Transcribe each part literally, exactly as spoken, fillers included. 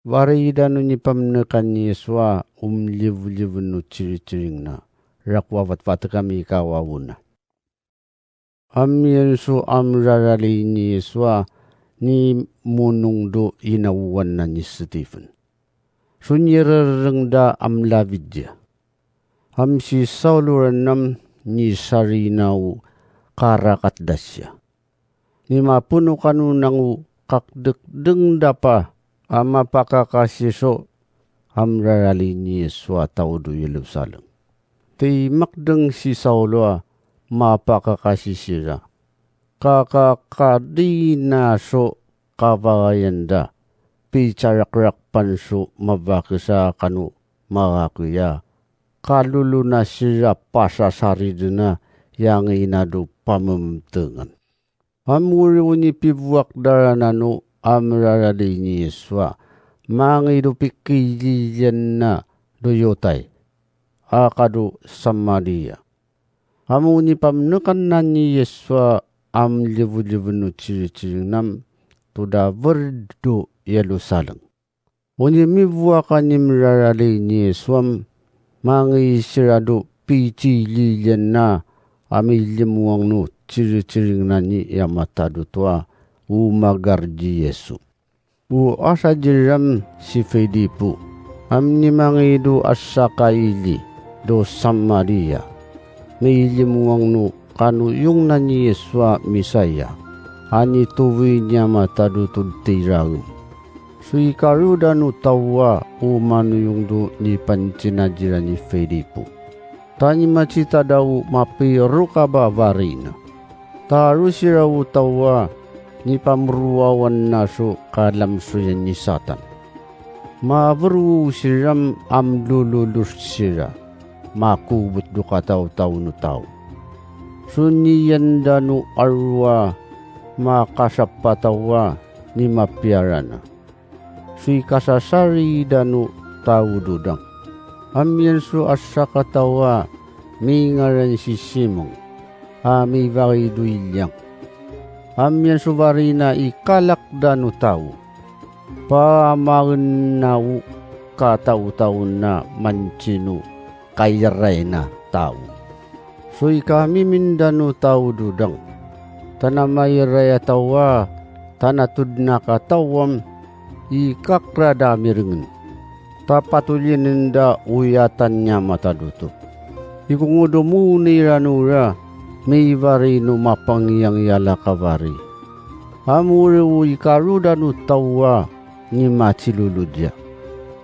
Varida nu nipamenekan ni Yesu a umlivliv nu ciriciring na, raku a vatvatekami kawawuna. Amiyan su amrarali ni Yesu a nimunung du inauan na ni Sitifen. Su nyirereng da amlavidja. Amsi saulurenam ni sarinau karakat dasya. Ni mapunukanunangu kakdekdeng dapa a mapakakasi su amrarali ni Yesu a taudu Yerusalem. Ti makdeng si Saulu a mapakakasi sira. Kakakadina su kavavayan da, picarakrakpan su mavakesa kanu marakuya, kaluluna sira pasasaridena yang inadu pamemtengan. Amuri uni pivuak darana nu amrarali ni Yesu a mangidu pikililjen na duyutai a kadu Samaria. Amu nipamenekan na ni Yesu a amlivliv nu ciriciring nam tuda verdu Yerusalem. Uni mivuak a nimrarali ni Yesu am mangi siradu picililjen na amiljemuang nu ciriciring na ni yamatadu tua umagar ji Yesu. U asa jiram si Filipu, amni mangidu asa kaili do Samaria, mailim wangnu kanuyung na ni Yesu a Misaya, a nituvi nia matadutud tiraem. Suikaruda nu tawa u manuyung du nipancinajiran ni Filipu. Tani macitadau mapirukaba varina. Taru sira utawa nipameruawan nasu kalamsuyan ni Satan. Maveru siram amlululus sira makubut dukatautau nu tau. Suniyan danu arua makasapatawa ni mapiarana. Suikasasari danu tau dudang. Amiyan su asakatawa mingaran si Simung, a mivaridu ilyang. Amiyan su varina i kalak danu tau. Pamaen nau katautauna mancinu kairay na tau. Suikamimin danu tau dudang. Tanamairay a tawa, tanatudnaka tawam, i kakrada mirengen. Tapatuljinen da uyatan nia matadutu. Ikungudu muni ranura, mivari nu mapangiang yalakavari. Amuri u ikaruda nu tawa, ni maciluludja.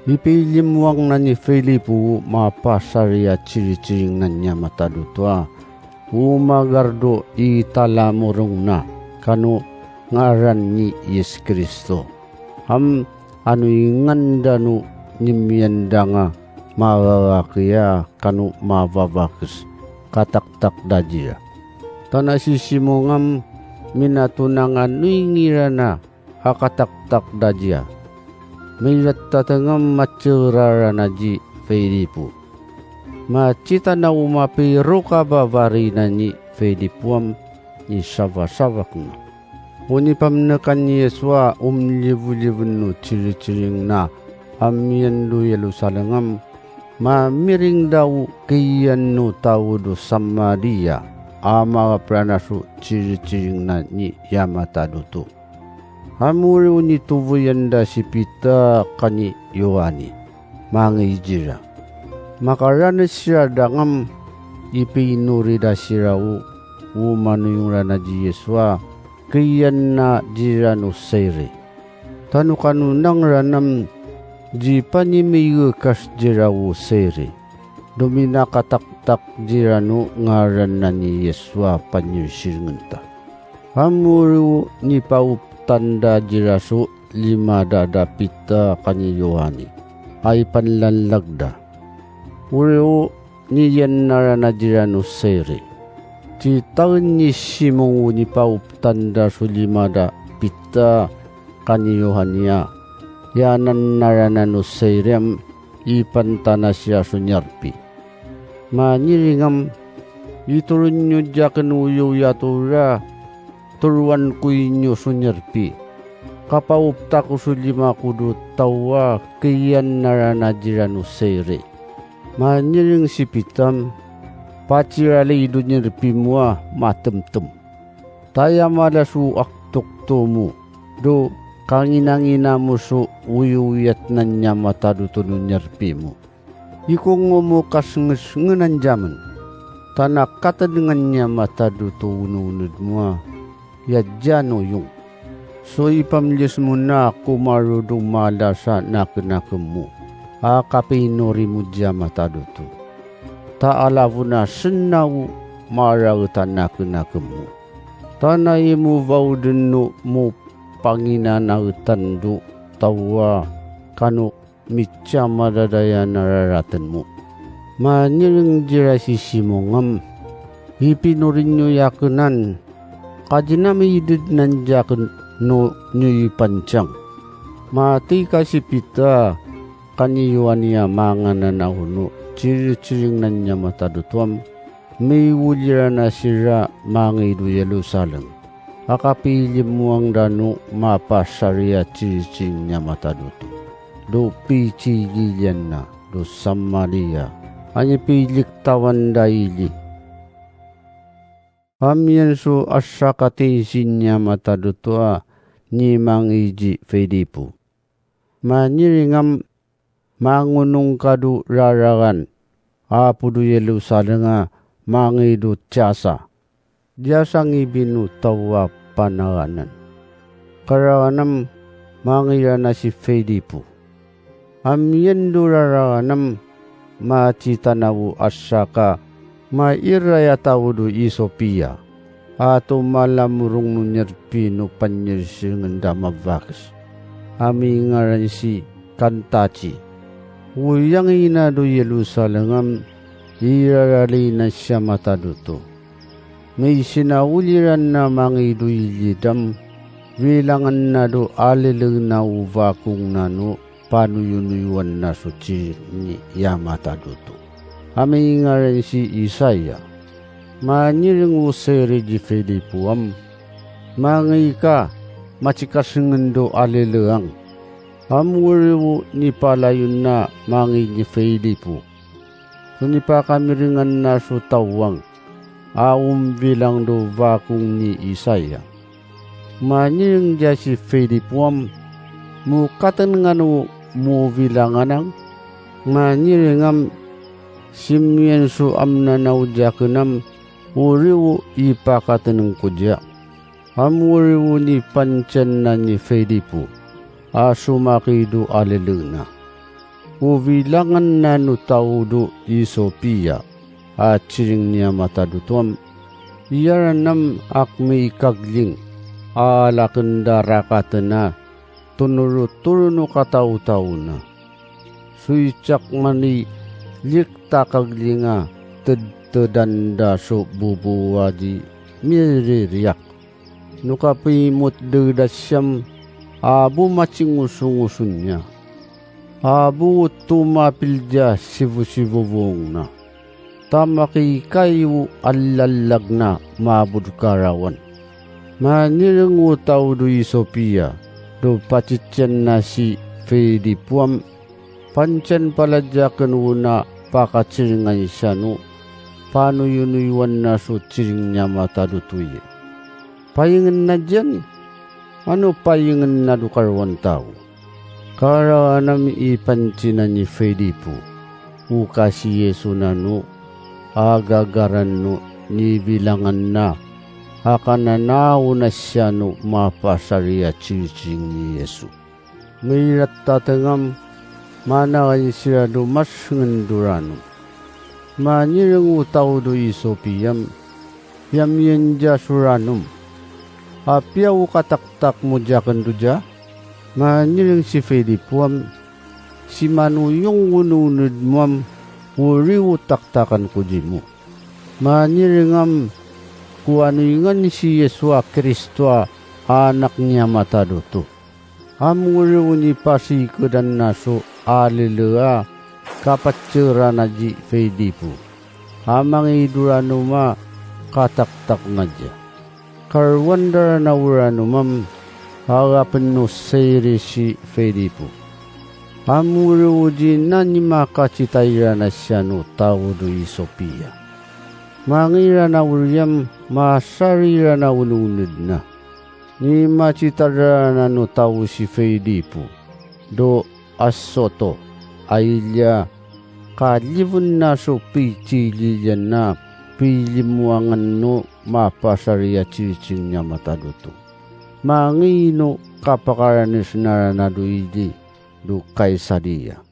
Ipilimuang na ni Filipu mapasari a ciriciring na nia matadutua, umagardu i talamurung na kanu ngaran ni Yesu Kristo. Am anu inganda nu nimiandanga mavavakia kanu mavavakes kataktak dajia. Tana sisimungam minatunanga nuingirana a kataktak dajia. Mirat tatengam macerarana ji Filipu. Macita na umapi ruka bavarina ni Filipuam ni savasavak na. Unipamnekan ni Yesua umljivuljivun nu ciriciring na amiyan lu Yerusalengam, mamiring dau kiyan nu tau du Samaria, a mapelanasu ciriciring na ni yamatadutu. Amuri unituvuyan da si Pita kani Yohani, mangijira. Makaranes sira dangam ipinuri da sirau, umanuyungrana ji Yesua, kiyan na jira nu seri. Tanukanunangranam ji panimigekas jira u seri. Duminakataktak jira nu ngaran na ni Yesua panyusiringen ta. Amuru nipauptanda jira su lima dada Pita kani Yohani. Ai panlalagda. Uriu niyanarana jira nu seri. Citaen ni Simung nipauptanda su lima da Pita kani Yohania, yananarana nu serem ipan tanasiya su nyarpi. Manyiringam, iturun nyu jaken uyu yatura, turuan ku inyu su nyarpi. Kapaup taku su ljima kudru tawa kiyan narana djiranu seri. Manyiring si Pitam, pacirali idu nyerpimu a matemtem. Taya malja su aktuk tumu, du kanginangina mu su uyuyat nanya matadu tunu nyerpimu. Ikungu mu kasengesengenan djamen, tana katenengan nya matadu tu ununud mua, ya djanuyung. Su ipamljes mun a kumaru du malja sa nakenaken mu, a kapinuri mu dja matadu tu. Ta alavun a senaw maraet a nakenaken mu. Tana imu vauden nu mu panginanaetan du tawa kanu mitjamadadayan a raraten mu. Manyiring djira si Simungam, ipinurinyu yakenan, qadjinami ided nanjaken nu nyipancang. Matika si Pita, kaniyuan iya manganan a unu, ciriciring nanya matadutuam, miwuljiran a sira mangidu Yerusalem. A kapiljimuang danu mapasari a ciricing nya matadutu, du picigiljan a, du Samaria, a nyipiljektawan daili. Amiyan su a saka tinsin nya matadutu a nyimangiji Filipu. Manyiringam mangunung kadu raragan, a pudu Yerusalem a mangidu Casa, djasangibinu tawa panaganan. Karaganam mangiranasi Filipu. Amiyan du raraganam macitanavu a saka mairaya tavudu Isopia, a tu malamurung nu nyerpi nu panyirsingen damavakes, a mingaran si Kantaci. Uyang inadu Yerusalem am irarali na siamatadutu. Misinawuljiran na mangidu iljidam, vilangan nadu aleleng na uvakung nanu panuyunuyuan na suci ni yamatadutu. A mingaran si Isaya, manyiring useri ji Filipu am, mangika macikasengen du aleleang. Am urivu nipalayun na mangi ni Filipu, su nipakamiringan na su tawang, a umvilang du vakung ni Isaya. Manyiring dja si Filipu am, mukatengan u muvilanganang? Manyiring am, simiyan su amnanaujaken am, urivu ipakateneng kudja. Am urivu ni pancen na ni Filipu, a sumakidu aleleng na. Uvilangan nanu taudu Isopia, a ciring nia matadutuam. Iyaranam akmi ikagling, a laken darakaten a tunuruturu nu katautauna. Suicak mani liktakaglinga tedtedan da su bubuadi miririak. Nukapimut degdasiam abu macingusungusunnya. Abu tumapilja sivusivuvungna. Tamakikaivu allalagna mabudkarawan. Manyirengu taudu Isopia, du pacician nasi Filipuam, pancen palajaken una pakaciringan sanu, panuyunuyuan nasu ciring nya matadutui. Paingen najan, anu paingen nadukaruan tau. Kara anam i pancinan ni Filipu, uka si Yesu nanu, agagaran nu nibilangan na, akananau na sianu mapasari a ciricing ni Yesu. Miratatengam, mana sira du masengen duranu. Manyirengu taudu Isopiyam, yamiyan dja suranum. Apiya u kataktak mu djaken dudja? Manyireng si Filipuam, simanuyung ununud muam, uri u taktakan kujimu. Manyirengam, kuanuingan si Yesu a Kristu a Anak nia matadutu. Amuriw ni pasikedan nasu a lele a kapaceran aji Filipu. Amang i duranuma kataktak naja. Karuandar na uranumam, Aya penu seiri si Filipu. Amu uri uji nani maka citairan a sianu tau du i Sopia. Mangiran a uriam masariran a ununedna. Ni macitaran a nu tau si Filipu. Do Asoto, ailja, kalivun a su picililjan a pilimuangan nu mapasariya cilicing nya matadutu. Mangi nu kapakaranis na ranadu ili du Kaisaria.